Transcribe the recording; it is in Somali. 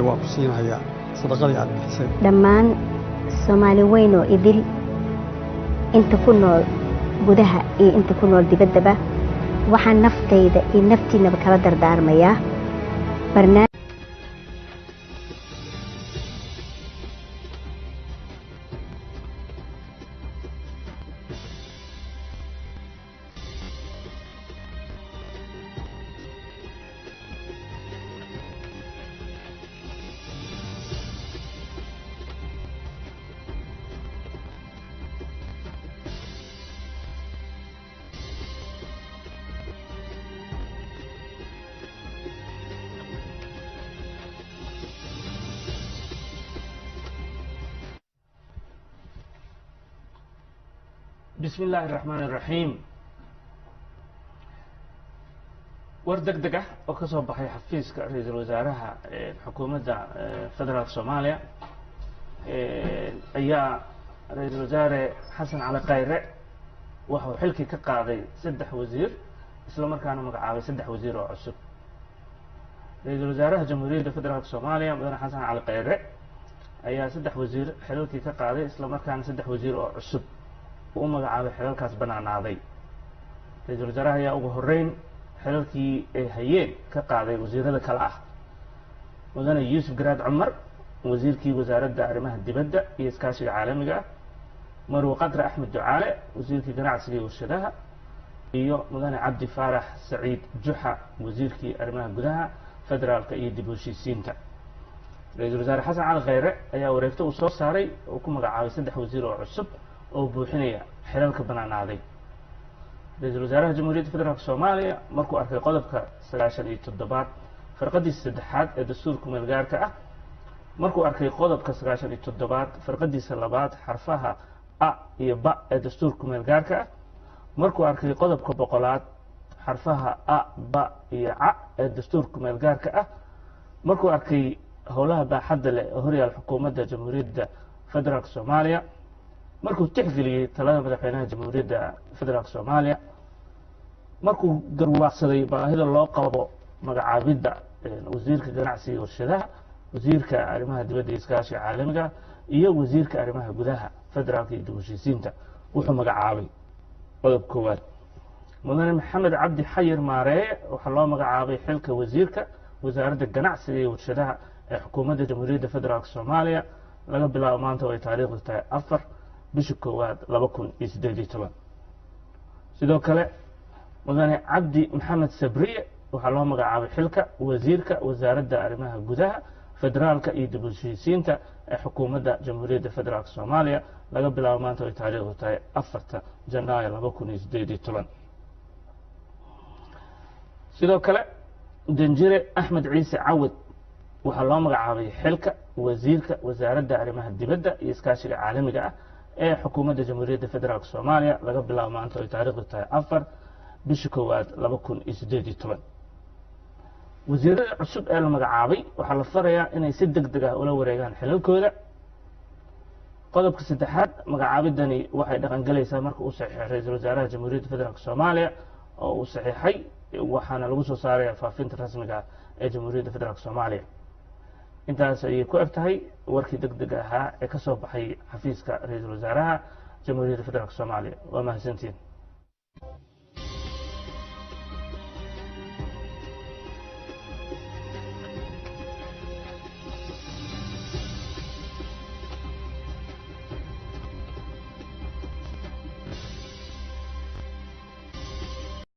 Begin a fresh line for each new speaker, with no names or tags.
Waa ku siinayaa sadaqadii aad bixisay.
Dhammaan Soomaali weyn oo idil, inta ku nool gudaha iyo inta ku nool dibaddaba, waxaan naftayda iyo naftiinaba kala dardaarmayaa barnaamij.
Bismi illaahi raxmaan iraxiim. War deg deg ah oo ka soo baxay xafiiska ra-iisul wasaaraha xukuumadda federaalka Soomaaliya ayaa ra-iisul wasaare Xasan Cali Khayre waxuu xilkii ka qaaday 3 wasiir, isla markaana magacaabay 3 wasiir oo cusub. Ra-iisul wasaaraha Jamhuuriyadda Federaalka Soomaaliya, mudane Xasan Cali Khayre, ayaa 3 wasiir xilalkii ka qaaday, isla markaana 3 wasiir oo cusub uu u magacaabay xilalkaas banaanaaday. Ra-iisul wasaaraha ayaa ugu horeyn xilalkii ay hayeen ka qaaday wasiirada kale ah: mudane Yuusuf Garaad Cumar, wasiirkii wasaaradda arrimaha dibadda iyo iskaashiga caalamiga ah, Marwe Qadre Axmed Ducaale, wasiirkii ganacsiga iyo warshadaha, iyo mudane Cabdi Faarax Saciid Juxa, wasiirkii arrimaha gudaha, federaalka iyo dib u heshiisiinta. Ra-iisul wasaare Xasan Cali Khayre ayaa wareegto uu soo saaray oo ku magacaabay 3 wasiir oo cusub oo buuxinaya xilalka banaanaaday. Ra-iisul wasaaraha Jamhuuriyadda Federaalka Soomaaliya markuu arkay qodobka 97aad farqadiisa saddexaad ee dastuurka meelgaarka ah, markuu arkay qodobka 97aad farqadiisa labaad xarfaha a iyo ba ee dastuurka meelgaarka ah, markuu arkay qodobka 100aad xarfaha a, ba iyo ca ee dastuurka meelgaarka ah, markuu arkay howlaha baaxadda leh ee horyaal xukuumadda Jamhuuriyadda Federaalka Soomaaliya, markuu tixgeliyey talada madaxweynaha Jamhuuriyadda Federaalka Soomaaliya, markuu garwaaqsaday baahida loo qabo magacaabidda wasiirka ganacsiga iyo warshadaha, wasiirka arrimaha dibadda iyo iskaashiga caalamiga, iyo wasiirka arrimaha gudaha, federaalka iyo dib u heshiisiinta, wuxuu magacaabay: qodob koowaad, mudane Maxamed Cabdi Xayir Maareeye, waxaa loo magacaabay xilka wasiirka wasaaradda ganacsiga iyo warshadaha ee xukuumadda Jamhuuriyadda Federaalka Soomaaliya laga bilaabo maanta oo ay taariikhdu tahay 4 bisha koowaad 2018. Sidoo kale, mudane Cabdi Maxamed Sabriye waxaa loo magacaabay xilka wasiirka wasaaradda arrimaha gudaha, federaalka iyo dib u heshiisiinta ee xukuumadda Jamhuuriyadda Federaalka Soomaaliya laga bilaabo maanta oo ay taariikhdu tahay 4ta Janaayo 2018. Sidoo kale, danjire Axmed Ciise Cawad waxaa loo magacaabay xilka wasiirka wasaaradda arrimaha dibadda iyo iskaashiga caalamiga ah ee xukuumadda Jamhuuriyadda Federaalka Soomaaliya laga bilaabo maanta oo ay taariikhdu tahay 4 bisha koowaad 2018. Wasiirada cusub ee la magacaabay waxaa la farayaa inay si deg deg ah ula wareegaan xilalkooda. Qodobka saddexaad, magacaabidani waxay dhaqangelaysaa marka uu saxiixay ra-iisul wasaaraha Jamhuuriyadda Federaalka Soomaaliya oo uu saxiixay, waxaana lagu soo saaraya faafinta rasmiga ah ee Jamhuuriyadda Federaalka Soomaaliya. Intaas ayay ku eg tahay warkii deg deg ahaa ee ka soo baxay xafiiska ra-iisul wasaaraha Jamhuuriyadda Federaalka Soomaaliya. Waa mahadsantiin.